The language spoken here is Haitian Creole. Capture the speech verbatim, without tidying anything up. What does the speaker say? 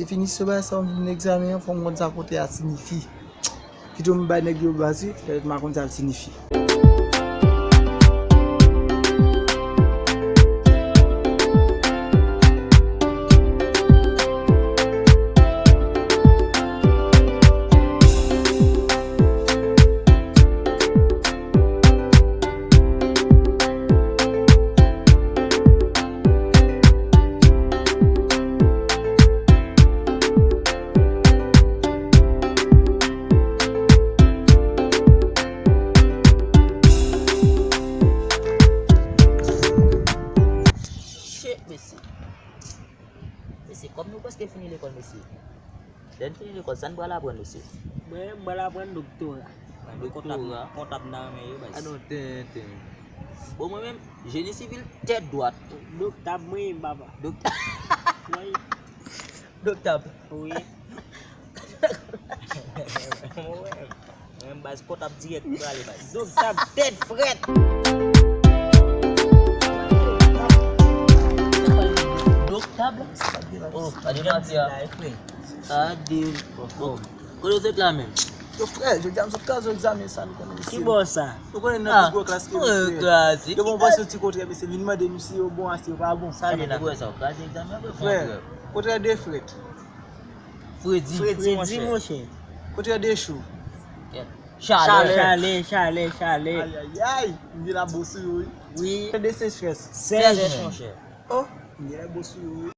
Definisyon bagay sa, yon egzamen an, fò m konn sa kote a siyifi. Pito m bay nèg yo baz wi, pètèt m a konn sa l siyifi. Shit, mesye. Mesye, kòm nou prèske fini lekòl, mesye. Lè n fini lekòl, sa n pral aprann, mesye? Mwen, m pral aprann doktora. Doktora? Kontab, kontab nan men yo, baz. Ah non, tenten. Bon, mwen menm, jeni sivil, tèt dwat. Doktab, mwen, papa. Doktab. Mwen. Doktab. Wi. Mwen, baz, kontab dirèk pou prale, baz. Doktab, tèt frèt. Doktab? Oh, pa de mati a. Adil. Bon, kote w sot la menm? Yo, frè, jodi a m sot kraze egzamen sa, nou konnen misye. Ki bò sa? Nou konnen nan pi gwo klas ke misye. Yo bon, panse ti kontrè, misye vin mande misye yo bon, ase yo pa bon. Sa vle di, frè, sa w kraze egzamen, frè? Frè, kontrè de frèt. Fredi. Fredi, monchè. Kontrè de cho. Chalè. Chalè, chalè, chalè. Ayayay, m vin ap bo sou yo, wi. Wi. Kontrè de sechrès. Sèch, monchè. Oh, m vin ap bo sou yo, wi.